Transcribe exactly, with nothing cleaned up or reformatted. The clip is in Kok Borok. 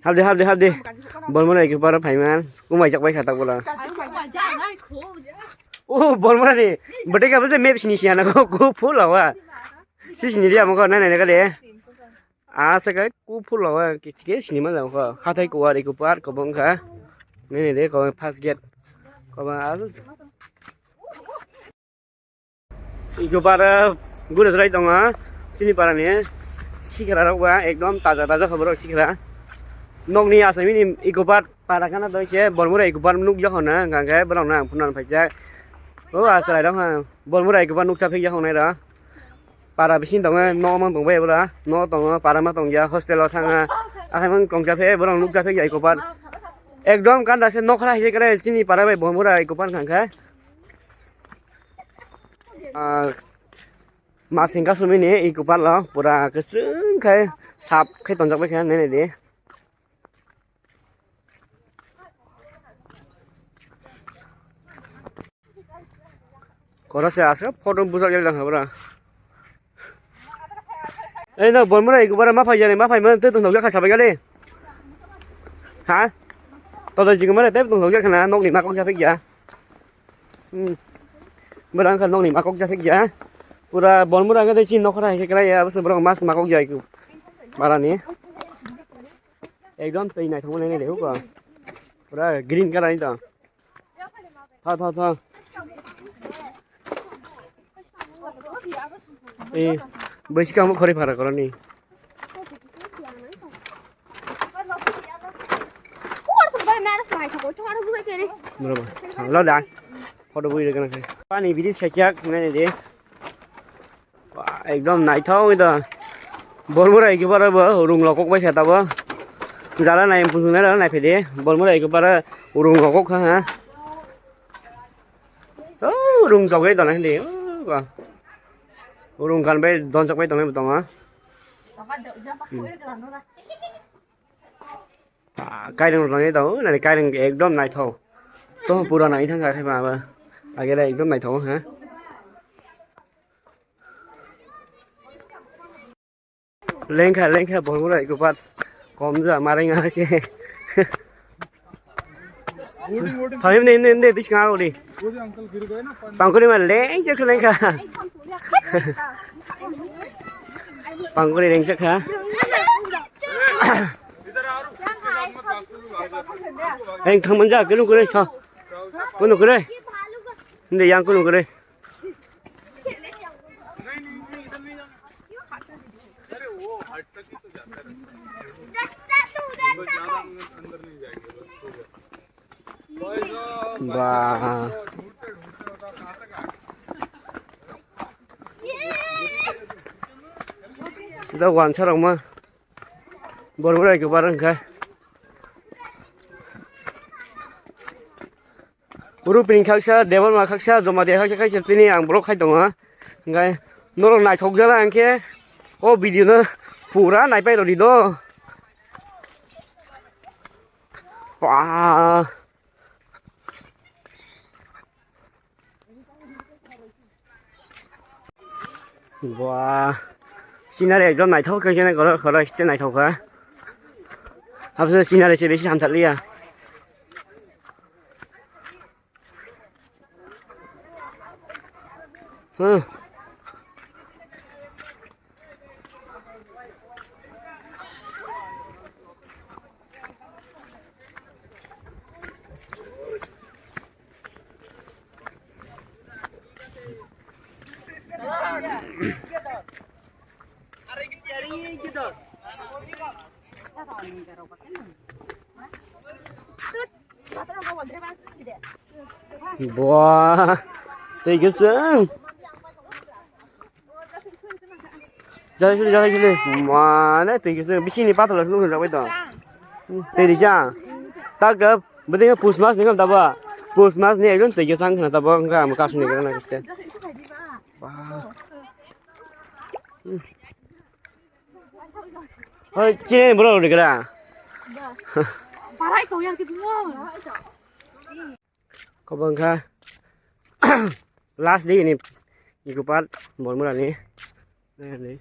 Habdi, habdi, habdi. Bormora eco park phaima. Kumai jak bai kha tak bola. Oh, Bormora ni. Bete ka bese map sini siya na ko, ko full lawa. Si sini dia mo ko na na ka de. Asa ka ko full lawa ki ke sini ma ko. Hathai ko ari ko park ko bong kha. Ne ne de ko first gate. Ko ba. Eco park gure jwrai tongo, chini para ni sikra rok ba ekdom taja taja khe borok sikra. Nokni asai mini eco park para kana doi se Bormura eco park nuk jak hona, hwnka khe borok no ang phunukna phaijak. O asai rok ha, Bormura eco park nuk cha phik jak hwnai rok. Para bising tongo, nok mang tong bai bora, nok tongo, para ma tong ya, hostel o thang ha. Akhai mang tong cha phe, borok nuk cha phik ya eco park. Ekdom kanda se nokra hai se kare chini para bai Bormura eco park hwnka khe. Ah, masing ka sumini eco park lo pura kwchwng khai sap khai tonjak bai khe nini di. Kora se aswk photo bujak jak jang habra. Ei no Bormura eco park ma phai jani ma phai man te tong jak kha sabai gale. Ha? Todo jigmare te tong jak khana nokni ma kok ja phik ya. Hmm. Borok wngkha nokni makok japhik ya. Pura Bormura wngkha tei chini nokora hai se kwlai ya, abose borok mas makok jai ku. Barani. Ekdom twi naithok nai nai huko. Pura green colour ni to. Tha, tha, tha. Eh, bwskang bo khori phara koroni. Bro, lo da. Photo bui rega na khai. Pani bidi sechak nai de. Wah, ekdom naithok edo. Bormura eco park bo rung rok kok bai khe tabo. Jala nai puthung nai nai phede. Bormura eco park rung rok kok kha ha. Oh, rung jogwi dona hindi. Oh, wah. Rung kan bai donjak bai tongnai bo tongo. Hmm. Ah, kaireng rok nai tongo, nani kaireng ekdom naithok. To pura nai thang kha khe ma ba. Agere ekdom naithok ha. Lengkha, lengkha, Bormura eco park. Kom ja, mareng ase. Thoi ne, ne, ne, biskang uli. Pangkuri ma lengkha, lengkha. Pangkuri lengkha. Eng thang manja, kunu kure, sa. Kunu kure. Hindi, yang kunu kure. Ba. Sida wansa rok ma. Bormura eco park wngkha. Rupini khaksa, Debbarma khaksa, Jomatia khaksa, kaisa tini ang borok khai tongo. Hingkhe norok naithok jala hingkhe o video no pura naipai rwdi do. Wah. Wah. Scenery ekdom naithok khe, khe khoro, khoro, este naithok kha. Habse scenery se besi hamthak liya. Hmm. Buah, tei kiswng. Jai sili, jai sili. Mane twi kisa bisini pathor nukjagwi tong. Twi risa. Tak, tak. Bwdingo pus mas ni tabo. Pus mas ni ekdom twi kisa wngkha tabo, wngkha ang kasuni gana kisa. Hoi, chini bro, ri gra. Parai to yang kitu. Kobo wngkha last day ni eco park Bormura ni. Nai, nai.